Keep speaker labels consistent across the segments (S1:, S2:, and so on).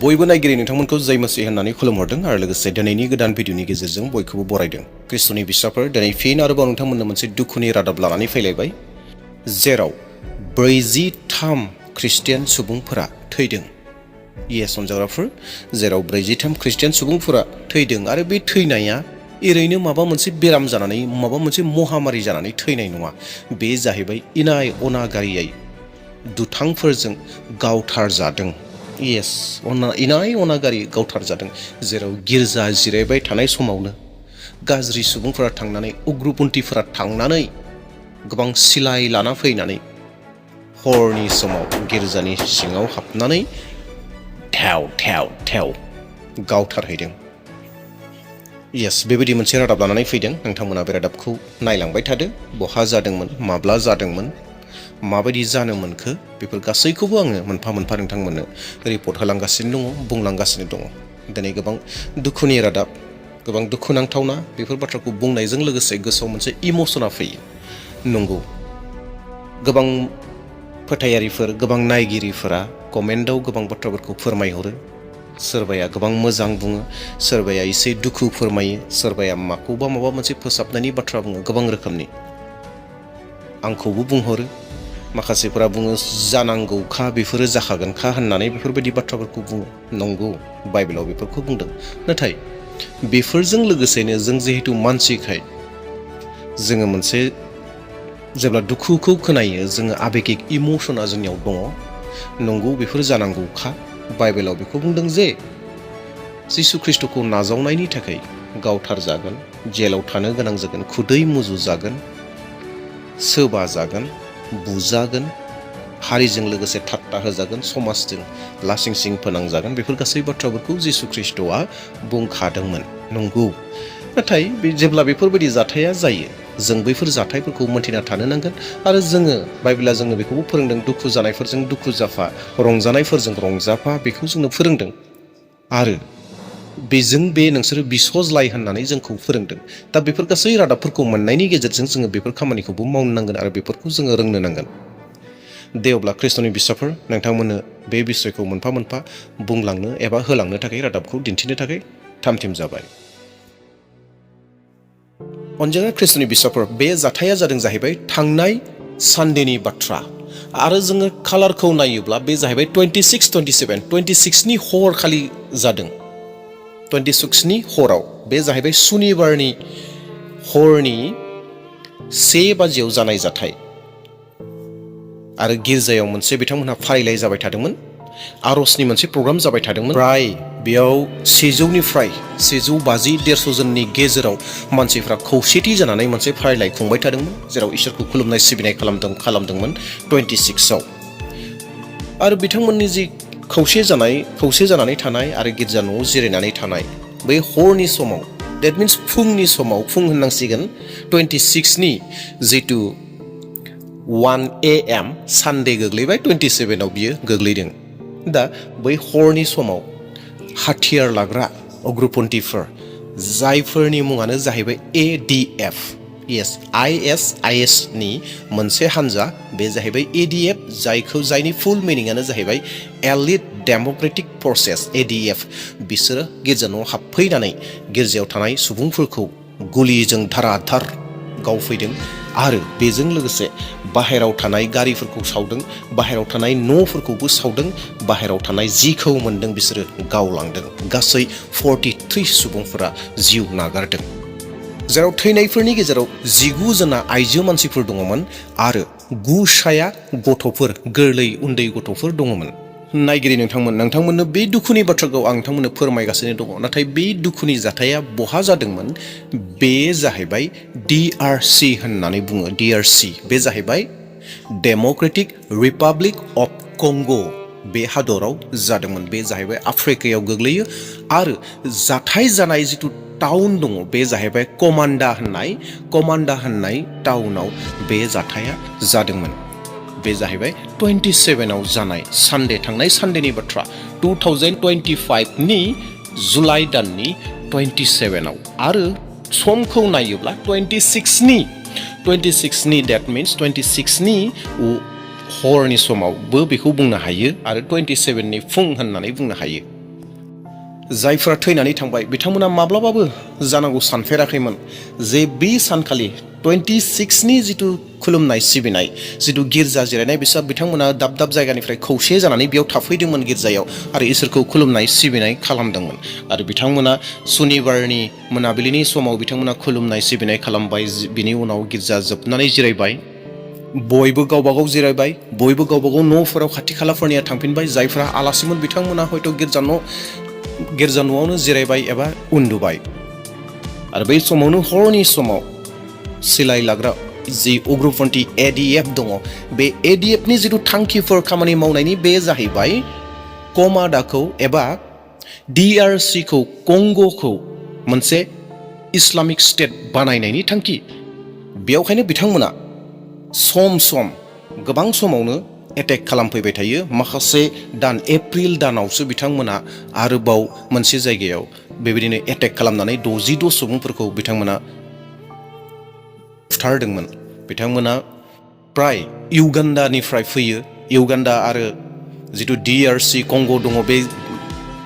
S1: बयबो नायगिरि नोंथांमोनखौ जय मसीह होननानै खुलुमहरदों आरो लोगोसे दिनैनि गोदान भिडिअनि गेजेरजों बयखौबो बरायदों। ख्रिस्ट'नि बिसाफोर दिनै फिन आरोबाव नोंथांमोननो मोनसे दुखुनि रादाब लानानै फैलायबाय, जेराव 43 ख्रिस्टियान सुबुंफोरा थैदों। येस अनजाग्राफोर, जेराव 43 ख्रिस्टियान सुबुंफोरा थैदों आरो बे थैनाया ओरैनो माबा मोनसे बेराम जानानै माबा मोनसे महामारि जानानै थैनाय नङा। बे जाहैबाय इनाय अनागारियै दुथांफोरजों गावथार जादों। येस, इनाय अनागारि गावथार जादों, जेराव गिर्जा जिरायबाय थानाय समावनो गाज्रि सुबुंफोरा थांनानै, उग्रपन्थिफोरा थांनानै गोबां सिलाइ लाना फैनानै हरनि समाव गिर्जानि सिङाव हाबनानै थेव गावथारहैदों। येस, बेबायदि मोनसे रादाब लानानै फैदों। नोंथांमोना बे रादाबखौ नायलांबाय थादो। बहा जादोंमोन, माब्ला जादोंमोन, माबायदि जानो मोनखो, बेफोर गासैखौबो आङो मोनफा मोनफा नोंथांमोननो रिपर्ट होलांगासिनो दङ, बुंलांगासिनो दङ। दिनै गोबां दुखुनि रादाब, गोबां दुखुनांथावना बेफोर बाथ्राखौ बुंनायजों लोगोसे गोसोआव मोनसे इमसना फैयो। नंगौ, गोबां फोथायारिफोर, गोबां नायगिरिफोरा कमेन्टआव गोबां बाथ्राफोरखौ फोरमायहरो। सोरबाया गोबां मोजां बुङो, सोरबाया एसे दुखु फोरमायो, सोरबाया माखौबा माबा मोनसे फोसाबनायनि बाथ्रा बुङो। गोबां रोखोमनि आंखौबो बुंहरो, माखासेफोरा बुङो जानांगौखा, बेफोरो जाखागोनखा होननानै बेफोरबायदि बाथ्राफोरखौ बुङो। नंगौ, बाइबेलाव बेफोरखौ बुंदों। नाथाय बेफोरजों लोगोसेनो जों जिहेतु मानसिखाय जोङो मोनसे जेब्ला दुखुखौ खोनायो, जोङो आबेगिक इमसना जोंनियाव दङ। नंगौ, बेफोर जानांगौखा। बाइबेलाव बेखौ बुंदों जे जिसु ख्रिस्ट'खौ नाजावनायनि थाखाय गावथार जागोन, जेलाव थानो गोनां जागोन, खुदै मुजु जागोन, सोबा जागोन, बुजागोन, हारिजों लोगोसे ठाट्टा होजागोन, समाजजों लासिं सिं फोनांजागोन। बेफोर गासै बाथ्राफोरखौ जिसु ख्रिस्ट'आ बुंखादोंमोन। नंगौ, नाथाय जेब्ला बेफोरबायदि जाथाया जायो, जों बैफोर जाथायफोरखौ मोनथिना थानो नांगोन। आरो जोङो, बाइबेला जोंनो बेखौबो फोरोंदों, दुखु जानायफोरजों दुखु जाफा, रंजानायफोरजों रंजाफा, बेखौ जोंनो फोरोंदों। आरो बेजों बे नोंसोरो बिस'जलाय होननानै जोंखौ फोरोंदों। दा बेफोर गासै रादाबफोरखौ मोननायनि गेजेरजों जोङो बेफोर खामानिखौबो मावनो नांगोन आरो बेफोरखौ जोङो रोंनो नांगोन। दे अब्ला ख्रिस्ट'नि बिसाफोर, नोंथांमोननो बे बिसयखौ मोनफा मोनफा बुंलांनो एबा होलांनो थाखाय, रादाबखौ दिन्थिनो थाखाय थामथिम जाबाय। अनजाग्रा ख्रिस्ट'नि बिसाफोर, बे जाथाया जादों जाहैबाय थांनाय सानडेनि बाथ्रा। आरो जोङो कालारखौ नायोब्ला बे जाहैबाय 26-27 हर खालि जादों। 26 हराव, बे जाहैबाय सुनिबारनि हरनि 1 बाजियाव जानाय जाथाय। आरो गिर्जायाव मोनसे बिथांमोनहा फारिलाइ जाबाय थादोंमोन, आर'जनि मोनसे प्रग्राम जाबाय थादोंमोन। प्राय बेयाव 100-150 जननि गेजेराव मानसिफ्रा खौसेथि जानानै मोनसे फारिलाइ खुंबाय थादोंमोन, जेराव इसोरखौ खुलुमनाय सिबिनाय खालामदोंमोन 26आव। आरो बिथांमोननि जि खौसे जानानै थानाय आरो गिर्जा न'आव जिरायनानै थानाय बै हरनि समाव, देट मिन्स फुंनि समाव, फुं होननांसिगोन, 26नि जितु 1 AM सानडे गोग्लैबाय, 27आव बियो गोग्लैदों। दा बै हरनि समाव हाथियार लाग्रा उग्रपन्थिफोर, जायफोरनि मुङानो जाहैबाय ADF, येस, IS नि मोनसे हान्जा, बे जाहैबाय ADF, जायनि फुल मिनिंआनो जाहैबाय एलिट डेम'क्रेटिक फर्सेस, ADF। बिसोरो गिर्जा न'आव हाबफैनानै गिर्जायाव थानाय सुबुंफोरखौ गुलिजों धाराधार गावफैदों। आरो बेजों लोगोसे बाहेराव थानाय गारिफोरखौ सावदों, बाहेराव थानाय न'फोरखौबो सावदों, बाहेराव थानाय जिखौ मोनदों बिसोरो गावलांदों। गासै 43 सुबुंफोरा जिउ नागारदों, जेराव थैनायफोरनि गेजेराव 19 जना आइजो मानसिफोर दङमोन आरो 9 गथ'फोर, गोरलै उन्दै गथ'फोर दङमोन। नायगिरि नोंथांमोननो बे दुखुनि बाथ्राखौ आं नोंथांमोननो फोरमायगासिनो दङ। नाथाय बे दुखुनि जाथाया बहा जादोंमोन? बे जाहैबाय DRC होननानै बुङो। DRC, बे जाहैबाय डेम'क्रेटिक रिपाब्लिक अफ कंगो, बे हादराव जादोंमोन। बे जाहैबाय आफ्रिकायाव गोग्लैयो। आरो जाथाय जानाय जिथु टाउन दङ, बे जाहैबाय कमान्डा होननाय टाउनाव बे जाथाया जादोंमोन। बे जाहैबाय 27आव जानाय सानडे, थांनाय सानडेनि बाथ्रा, 2025नि जुलाइ दाननि 27आव। आरो समखौ नायोब्ला 26नि डेट मिन्स 26नि हरनि समावबो बेखौ बुंनो हायो आरो 27नि फुं होननानै बुंनो हायो। जायफोरा थैनानै थांबाय बिथांमोना माब्लाबाबो जानांगौ सानफेराखैमोन जे बे सानखालि 26नि जिथु खुलुमनाय सिबिनाय जिथु गिर्जा जिरायनाय बिथांमोना दाब दाब जायगानिफ्राय खौसे जानानै बेयाव थाफैदोंमोन गिर्जायाव आरो इसोरखौ खुलुमनाय सिबिनाय खालामदोंमोन आरो बिथांमोना सुनिबारनि मोनाबिलिनि समाव बिथांमोना खुलुमनाय सिबिनाय खालामबाय बिनि उनाव गिर्जा जोबनानै जिरायबाय बयबो गावबागाव जिरायबाय बयबो गावबागाव न'फोराव खाथि खालाफोरनिया थांफिनबाय जायफ्रा आलासिमोन बिथांमोना हयथ' गिर्जा न'आवनो जिरायबाय एबा उन्दुबाय आरो बै समावनो हरनि समाव सिलाय लाग्रा जि उग्रपन्थी ADF दङ बे ADFनि जिथु थांखिफोर खामानि मावनायनि बे जाहैबाय कमादाखौ एबा DRCखौ कंगोखौ मोनसे इस्लामिक स्टेट बानायनायनि थांखि बेयावखायनो बिथांमोना सम सम गोबां समावनो एटेक खालामफैबाय थायो माखासे दान एप्रिल दानावसो बिथांमोना आरोबाव मोनसे जायगायाव बेबायदिनो एटेक खालामनानै 62 सुबुंफोरखौ बिथांमोना बुथारदोंमोन बिथांमोना प्राय युगान्डानिफ्राय फैयो युगान्डा आरो जिथु DRC कंगो दङ बे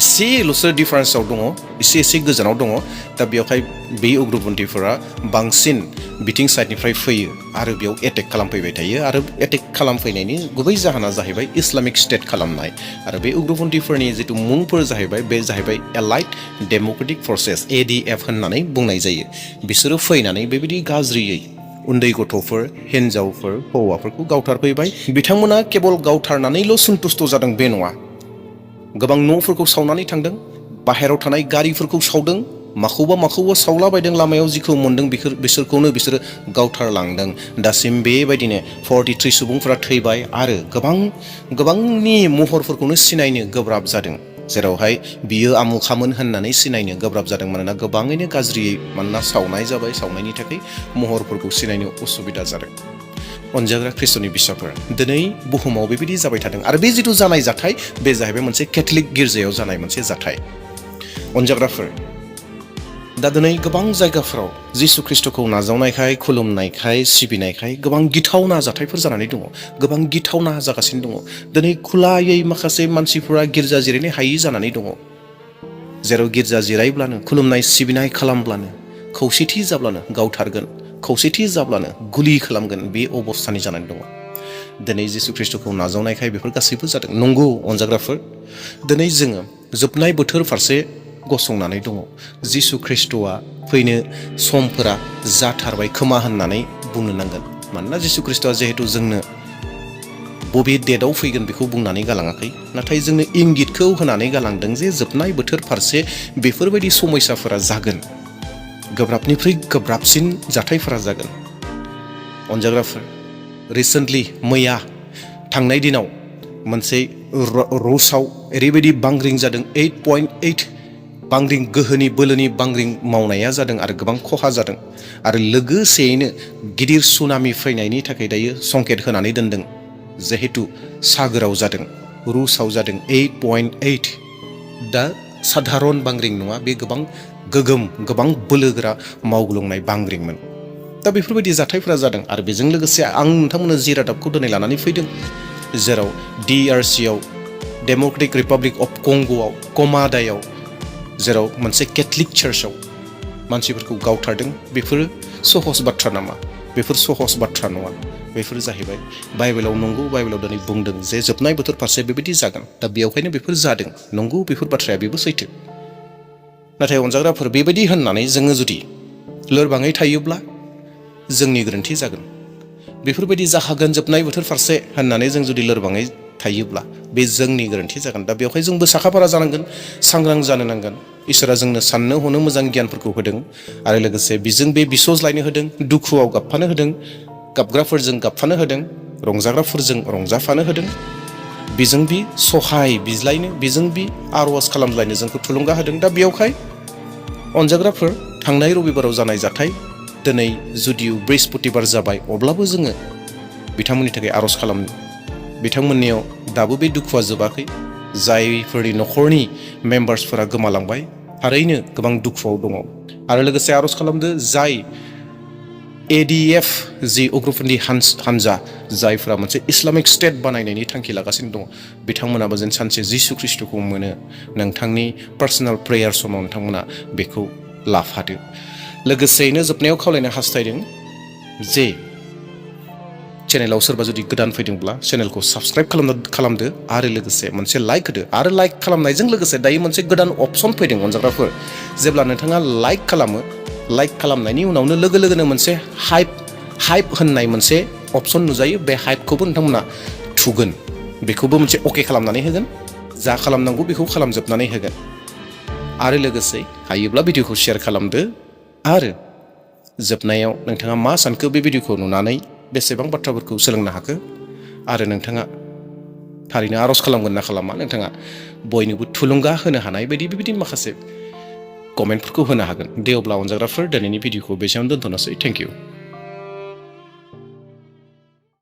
S1: एसेल'सो डिफारेन्सआव दङ एसे गोजानाव दङ दा बेवहाय बे उग्रपन्थीफोरा बांसिन बिथिं साइडनिफ्राय फैयो आरो बेयाव एटेक खालामफैबाय थायो आरो एटेक खालामफैनायनि गुबै जाहोना जाहैबाय इस्लामिक स्टेट खालामनाय आरो बे उग्रपन्थीफोरनि जिथु मुंफोर जाहैबाय बे जाहैबाय एलाइट डेम'क्रेटिक फर्सेस ADF होननानै बुंनाय जायो बिसोरो फैनानै बेबायदि गाज्रियै उन्दै गथ'फोर हिन्जावफोर हौवाफोरखौ गावथारफैबाय बिथांमोना केबल गावथारनानैल' सन्तुष्ट जादों बे नङा गोबां न'फोरखौ सावनानै थांदों बाहेराव थानाय गारिफोरखौ सावदों माखौबा सावलाबायदों लामायाव जिखौ मोनदों बिसोरखौनो बिसोरो गावथारलांदों दासिम बेबायदिनो 43 सुबुंफोरा थैबाय आरो गोबांनि महरफोरखौनो सिनायनो गोब्राब जादों जेरावहाय बियो आमुखामोन होननानै सिनायनो गोब्राब जादों मानोना गोबाङैनो गाज्रियै मानोना सावनाय जाबाय सावनायनि थाखाय महरफोरखौ सिनायनो उसुबिदा जादों अनजाग्रा ख्रिस्ट'नि बिसाफोर दिनै बुहुमाव बेबायदि जाबाय थादों आरो बे जिथु जानाय जाथाय बे जाहैबाय मोनसे केथलिक गिर्जायाव जानाय मोनसे जाथाय अनजाग्राफोर दा दिनै गोबां जायगाफोराव जिसु ख्रिस्ट'खौ नाजावनायखाय खुलुमनायखाय सिबिनायखाय गोबां गिथावना जाथायफोर जानानै दङ गोबां गिथावना जागासिनो दङ दिनै खुलायै माखासे मानसिफोरा गिर्जा जिरायनो हायि जानानै दङ जेराव गिर्जा जिरायब्लानो खुलुमनाय सिबिनाय खालामब्लानो खौसेथि जाब्लानो गावथारगोन खौसेथि जाब्लानो गुलि खालामगोन बे अबस्थानि जानानै दङ दिनै जिसु ख्रिस्ट'खौ नाजावनायखाय बेफोर गासैबो जादों नंगौ अनजाग्राफोर दिनै जोङो जोबनाय बोथोर फारसे गसंनानै दङ जिसु ख्रिस्ट'आ फैनो समफोरा जाथारबाय खोमा होननानै बुंनो नांगोन मानोना जिसु ख्रिस्ट'आ जिहेतु जोंनो बबे डेटआव फैगोन बेखौ बुंनानै गालाङाखै नाथाय जोंनो इंगितखौ होनानै गालांदों जे जोबनाय बोथोर फारसे बेफोरबायदि समयसाफोरा जागोन गोब्राबनिख्रुइ गोब्राबसिन जाथायफोरा जागोन अनजाग्राफोर रिसेन्टलि मैया थांनाय दिनाव मोनसे रुसाव ओरैबायदि बांग्रिं जादों 8.8 बांग्रिं गोहोनि बोलोनि बांग्रिं मावनाया जादों आरो गोबां खहा जादों आरो लोगोसेयैनो गिदिर सुनामि फैनायनि थाखाय दायो संकेत होनानै दोनदों जिहेतु सागोराव जादों रुसाव जादों 8.8 दा साधारन बांग्रिं नङा बे गोबां गोगोम गोबां बोलोगोरा मावग्लुंनाय बांग्रिंमोन दा बेफोरबायदि जाथायफोरा जादों आरो बेजों लोगोसे आं नोंथांमोननो जि रादाबखौ दिनै लानानै फैदों जेराव DRCआव डेम'क्रेटिक रिपाब्लिक अफ कंगोआव कमादायाव जेराव मोनसे केथलिक चार्चआव मानसिफोरखौ गावथारदों बेफोरो सहज बाथ्रा नामा बेफोर सहज बाथ्रा नङा बेफोर जाहैबाय बाइबेलाव नंगौ बाइबेलाव दिनै बुंदों जे जोबनाय बोथोर फारसे बेबायदि जागोन दा बेयावखायनो बेफोर जादों नंगौ बेफोर बाथ्राया बेबो सैथो नाथाय अनजाग्राफोर बेबायदि होननानै जोङो जुदि लोरबाङै थायोब्ला जोंनि गोरोन्थि जागोन बेफोरबायदि जाखागोन जोबनाय बोथोर फारसे होननानै जों जुदि लोरबाङै थायोब्ला बे जोंनि गोरोन्थि जागोन दा बेवहाय जोंबो साखाफारा जानांगोन सांग्रां जानो नांगोन इसोरा जोंनो साननो हनो मोजां गियानफोरखौ होदों आरो लोगोसे बिजों बे बिस'ज्लायनो होदों दुखुआव गाबफानो होदों गाबग्राफोरजों गाबफानो होदों रंजाग्राफोरजों रंजाफानो होदों बेजों बि सहाय बिज्लायनो बेजों बि आर'ज खालामज्लायनो जोंखौ थुलुंगा होदों दा बेयावहाय अनजाग्राफोर थांनाय रबिबाराव जानाय जाथाय दिनै जुदिउ बृहस्पतिबार जाबाय अब्लाबो जोङो बिथांमोननि थाखाय आर'ज खालामनो बिथांमोननियाव दाबो बे दुखुआ जोबाखै जायफोरनि न'खरनि मेम्बार्सफोरा गोमालांबाय थारैनो गोबां दुखुआव दङ आरो लोगोसे आर'ज खालामदो जाय ADF जि उग्रपन्थी हानजा जायफोरा मोनसे इस्लामिक स्टेट बानायनायनि थांखि लागासिनो दङ बिथांमोनाबो जेन सानसे जिसु ख्रिस्टखौ मोनो नोंथांनि पार्सनेल प्रेयार समाव नोंथांमोना बेखौ लाफादो लोगोसेयैनो जोबनायाव खावलायनो हास्थायदों जे चेनेलाव सोरबा जुदि गोदान फैदोंब्ला चेनेलखौ साबस्क्राइब खालामदो आरो लोगोसे मोनसे लाइक होदो आरो लाइक खालामनायजों लोगोसे दायो मोनसे गोदान अपसन फैदों अनजाग्राफोर जेब्ला नोंथाङा लाइक खालामो लाइक खालामनायनि उनावनो लोगो लोगोनो मोनसे हाइप होननाय मोनसे अपसन नुजायो बे हाइपखौबो नोंथांमोना थुगोन बेखौबो मोनसे अके खालामनानै होगोन जा खालामनांगौ बेखौ खालामजोबनानै होगोन आरो लोगोसे हायोब्ला भिडिअखौ शेयार खालामदो आरो जोबनायाव नोंथाङा मा सानखो बे भिडिअखौ नुनानै बेसेबां बाथ्राफोरखौ सोलोंनो हाखो आरो नोंथाङा थारैनो आर'ज खालामगोन ना खालामा नोंथाङा बयनोबो थुलुंगा होनो हानाय बायदि बेबायदि माखासे कमेन्टफोरखौ होनो हागोन दे अब्ला अनजाग्राफोर दिनैनि भिडिअखौ बेसेयावनो दोनथ'नोसै थेंक इउ